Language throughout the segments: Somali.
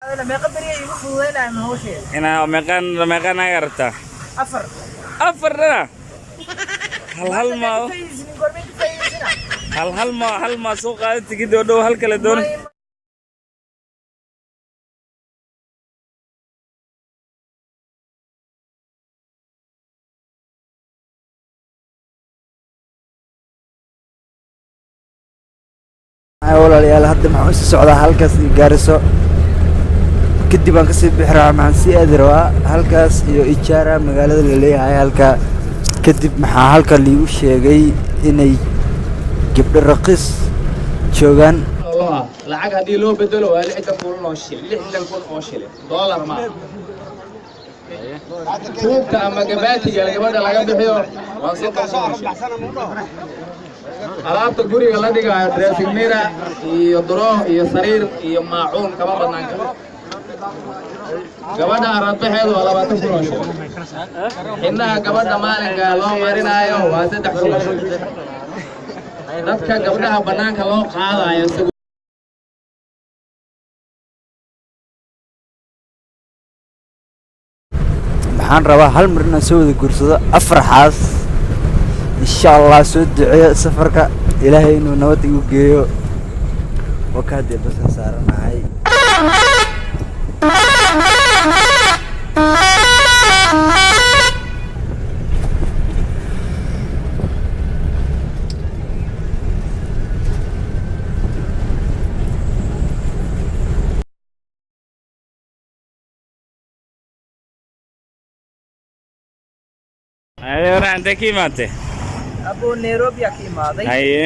Meeqa beri ay igu fududeynayaan hawsheeda? Inaa meeqaan meeqaan naga rabtaa? Afar. Afar dhana. Hal hal ma Ka faa'iidaysanin, goormay ka faa'iidaysana? Hal hal ma hal ma soo qaada tigidh oo dhow hal kale doon. Walaalayaal, hadda maxaan usii socdaa halkaas iyo Gaariso. Kadib aan kasii bixi rabaa, maxaan sii aadi rabaa halkaas iyo Ijaara magaalada la leeyahay halka. Kadib maxaa halka liigu sheegay inay gabdho raqiis joogaan. Lacag haddii loo bedelo waa 60,000 oo shilin, 60,000 oo shilin, doolar ma aha. Tuubka ama gabaatiga gabadha laga bixiyo waa 30,000 oo shilin. Alaabta guriga la dhigaayo, dressing mirror iyo drawer iyo sariir iyo maacuun, kama badnaan karo. Gabadha aradbaxeedu waa 20,000 oo shilin. Xidnaha gabadha maalinka loo marinaayo waa 3,000 oo shilin. Dadka gabdhaha bannaanka loo qaadayo. Maxaan rabaa hal mar inaan soo wada guursado afar xaas, insha Allah. Soo duceeyo safarka Ilaahay inuu nabad igu geeyo. Waa ka haddee basan saaranahay. Haye, waraa, intee ka imaatay? Abo, Nairobi aa ka imaaday. Haye.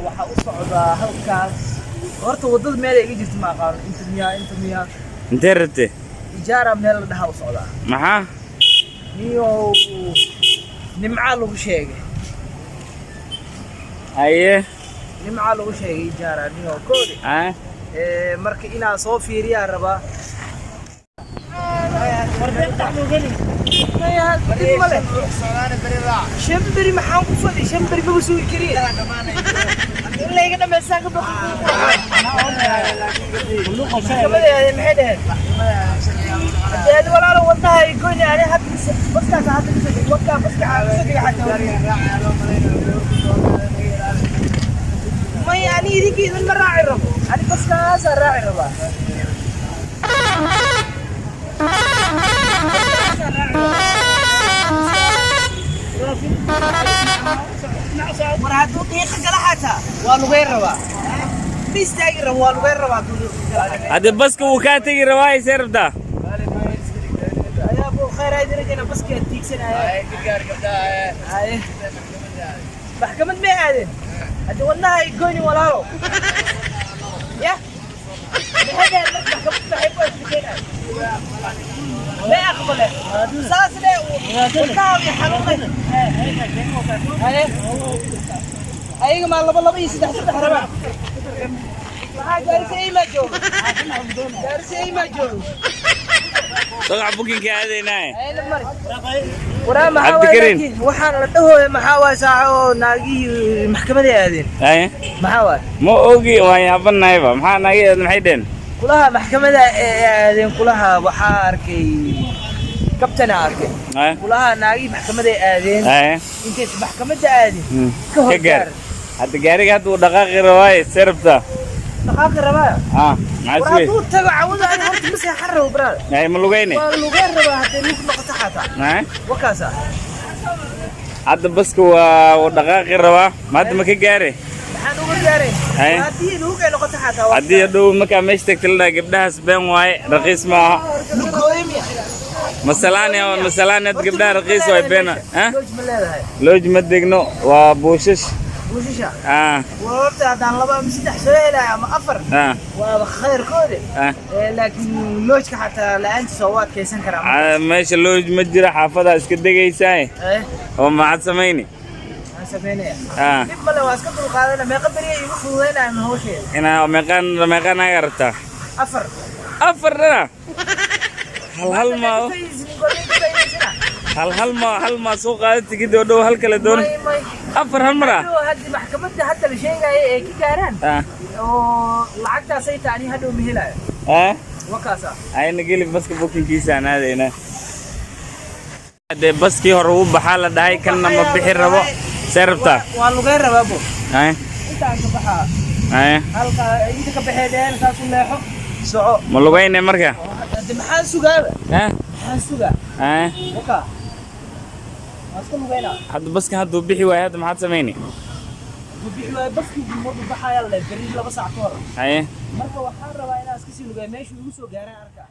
Waxaa u socdaa halkaas. Horta waddada meel ay iga jirto ma aqaano. Inta miyaa, inta miyaa? Intee rabtay? Ijaara meel la dhahaa u socdaa. Maxaa? Niyow, nimcaa lagu sheegay. Haye. Nimcaa lagu sheegay Ijaara, niyow koodi. Ah. Marka inaa soo fiiriyaa rabaa. Maya, dib ma leh. 5 beri maxaan ku fadhi? 5 beri maba sugi kariye. In layga dhamaystaan ka baqo. Maxkamadda maxay dhaheen? Haddii adi walaalo wadnaha ay goyni, ani hadda baskaas hadda kasoo deg, wakaa baska kasoo dega xataa. Maya, ani idinka idin ma raaci rabo. Ani baskaasaa raaci rabaa. Baskaasaa raaci rabaa. War hadduu dhiiqa gala xataa waa lugeyn rabaa. Ma istaagi rabo, waa lugeyn rabaa hadduu dhiiqa gala xataa. Hadda baska wuu kaa tegi rabaa, isee rabtaa? Ayaa buu khayr ay dirajana baska tiigsanaya. Haye. Maxkamad may aadeen? Hadda wadnaha ay goyni, walaalo. Ya? Maxay dhaheen marka? Maxkamad maxay ku ashkateenayaan? May aqbaleen? Saas le wadnaha way xanuunay. Haye. Ayaga maa laba laba iyo saddex saddex rabaa? Maxaa Gaarisa imaa joogo? Gaarisa imaa joogo? Sagac booking-ka aadaynaa. Waraa, maxaa waay? Cabdikariin. Laakiin waxaan la dhahooya maxaa waay, saaco oo naagihii maxkamaday aadeen? Haye. Maxaa waay? Ma ogi, waan yaabanahayba. Maxaa naga maxay dheen? Kulaha maxkamada ee aadeen, kulaha waxaa arkay kabtana arkay. Haye. Kulaha naagihii maxkamaday aadeen. Haye. Intaysa maxkamadda aadin ka hor ka gaar gaar. Hadda gaariga hadda uu dhaqaaqi rabaaye, see rabtaa? Dhaqaaqi rabaa. Ah, maxaa War sugay? hadduu tago cawada, ani horta ma seexan rabo, brother. Haye, ma lugayne? Waa lugeen rabaa hadday lug noqoto xataa. Haye. Wakaasa. Hadda baska waa uu dhaqaaqi rabaa, ma hadda ma ka gaare? Maxaan uga gaarayn? Haye. Haddii lug ay noqoto xataa waa Haddii hadhow markaa meesha tagta la dhaha gabdhahaas been waaye, raqiis ma aha. Lugooyo miya? Masalaani masalaani, hadda gabdhaha raqiis waay, beena ah. Lodge ma leedahay? Lodge ma degno, waa buushash. Buushisha. Ah. Horta haddaan laba ama saddex soo helayo ama afar, ah waaba khayrkoode. Ah. Laakiin lodge-ka xataa la-aantiisa waa u adkaysan karaa. Ah, meesha lodge ma jira, xaafadaa iska degaysaa oo maxaad samayni? Maxaan sameynaya? Ah. Dhib male, waa iska dulqaadana. Meeqa beri ay igu fududeynayaan hawsheeda? Inaa meeqaan meeqaan naga rabtaa? Afar. Afar dhana. Hal hal ma Ka faa'iidaysanin, goormay ka faa'iidaysana? Hal hal ma hal ma soo qaada tigidh oo dhow hal kale doon. May, may. Afar hal mar ah. Hadhow haddi maxkamadda hadda la sheegaayo ee ka gaaraan ah oo lacagtaasay taani hadhow ma helayo. Ah. Wakaasa. Ayna geli baska, bookingkiisa aan aadaynaa. Dee baskii hore uu baxaa la dhahay, kanna ma bixi rabo. See rabtaa? Waa lugeyn rabaa bo. Haye. Intaan ka baxaa. Haye. Halka inta ka baxee dheen, saas u leexo, soco. Ma lugayne marka? Hade maxaan sugaaba? Ha. Maxaan sugaa? Haye. Waka, waan iska lugeynaa. Hadda baskan hadduu bixi waayo, hadda maxaad samayni? Hadduu bixi waayo, baskii madu baxayaa la berri 2 saac ka hor. Haye. Marka waxaan rabaa inaan iska sii lugeeyo, meeshuu igu soo gaaraan arkaa.